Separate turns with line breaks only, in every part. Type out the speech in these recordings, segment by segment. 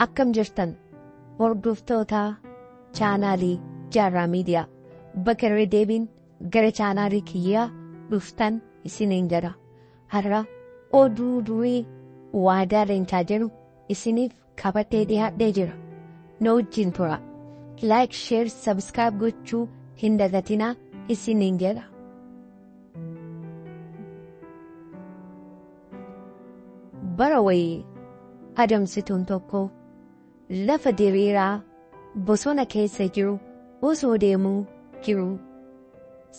Akkam jirtan hordoftoota chaanaalii Jaarraa Miidiyaa bakka irra deebiin gara chaanaalii kiyyaa dhuftan isiniin jedha. Har'a oduu durii waadaa leencaa jedhu isiniif qabatee dhiyaadhee jira. Na wajjin tura. Like, share, subscribe gochuu hin dagatinaa isiniin jedha. Bara wayii adamsituun tokko lafa diriiraa bosona keessa jiru osoo deemuu jiru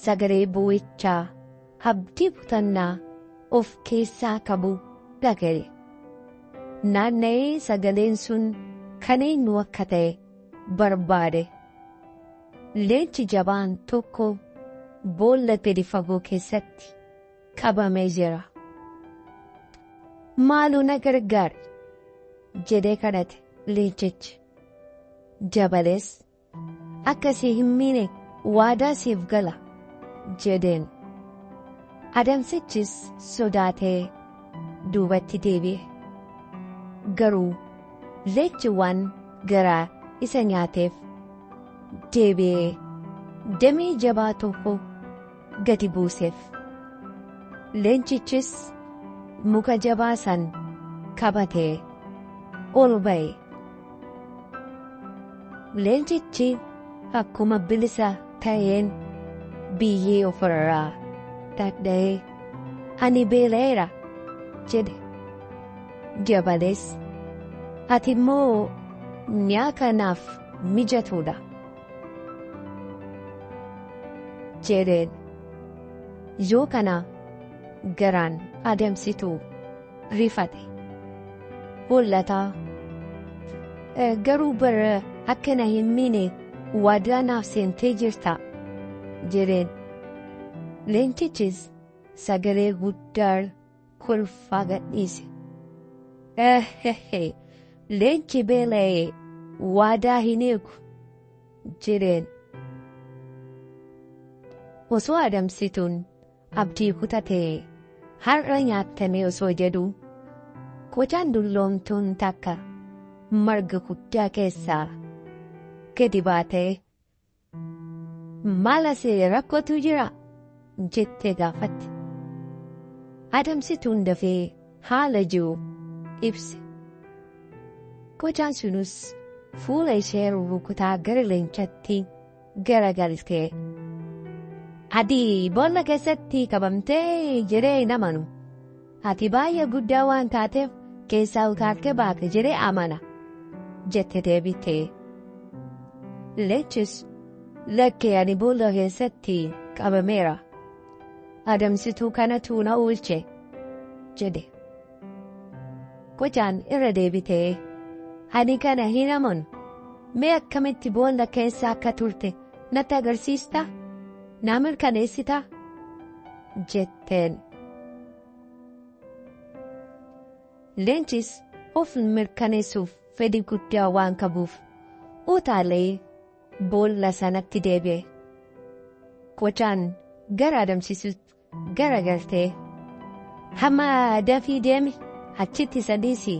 sagalee boo'ichaa abdii kutannaa of keessaa qabu dhaga'e. Naanna'ee sagaleen sun kan eenyu akka ta'e barbaade. Leenci jabaan tokko boolla gadi fagoo keessatti qabamee jira. Maaloo na gargaari jedhee kadhate leencichi. Dabalees akka si hin miine waadaa siif gala jedheen. Adamsichis sodaatee duubatti deebi'e. Garuu leenci waan garaa isa nyaateef deebi'ee damee jabaa tokko gadi buuseef. Leencichis muka jabaa san qabatee ol ba'e. Leencichi akkuma bilisa ta'een biyyee ofirraa dhadha'ee ani beela'eera jedhe. Dabalees ati immoo nyaata naaf mijatuudha jedheen. Yoo kana garaan adamsituu rifate. Hollataa garuu bara akka na hin miine waadaa naaf seentee jirta jedheen. Leencichis sagalee guddaan kolfaa gadhiise. Leenci beela'ee waadaa hin eegu jedheen. Osoo adamsituun abdii kutatee har'a nyaatamee osoo jedhu kocaan dulloomtuun takka marga guddaa keessaa gadi baatee maal asii rakkootu jira jettee gaafatte. Adamsituun dafee haala jiru ibse. Kocaan sunis fuula ishee rukutaa gara leencatti garagaltee ati boolla keessatti qabamtee jedhee hin amanu. Ati baay'ee guddaa waan taateef keessaa utaaltee baate jedhee amana jette deebitee. Leencis lakkee ani boolla keessatti qabameera. Adamsituu kanatu na oolche jedhe. Kocaan irra deebitee ani kana hin amanu. Mee akkamitti boolla keessa akka turte natti agarsiistaa? Naa mirkaneessitaa? Jetteen. Leencis of mirkaneessuuf fedhii guddaa waan qabuuf utaalee boolla sanatti deebi'e. Kocaan gara adamsisuutti garagaltee hamma dafii deemi achitti isa dhiisi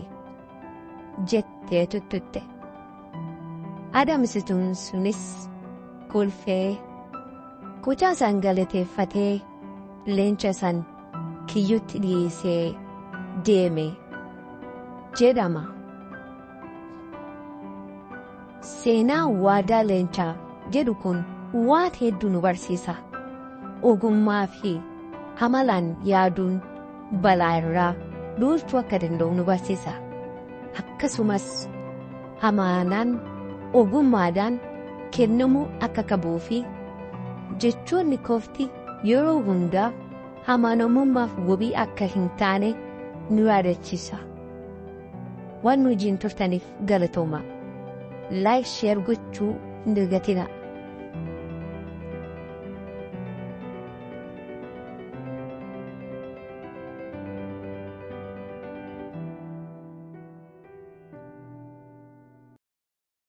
jettee tuttutte. Adamsituun sunis kolfee kocaa san galateeffatee leenca san kiyyootti dhiisee deeme jedhama. Seenaa waadaa leencaa jedhu kun waan hedduu nu barsiisa. Ogummaa fi amalaan yaaduun balaa irraa duulchuu akka danda'u nu barsiisa. Akkasumas amaanaan ogummaadhaan kennamuu akka qabuu fi jechoonni kofti yeroo hundaa amanamummaaf wabii akka hin taane nu yaadachiisa. Waan nu wajjin turtaniif galatooma. Like share gochuu hin dagatinaa.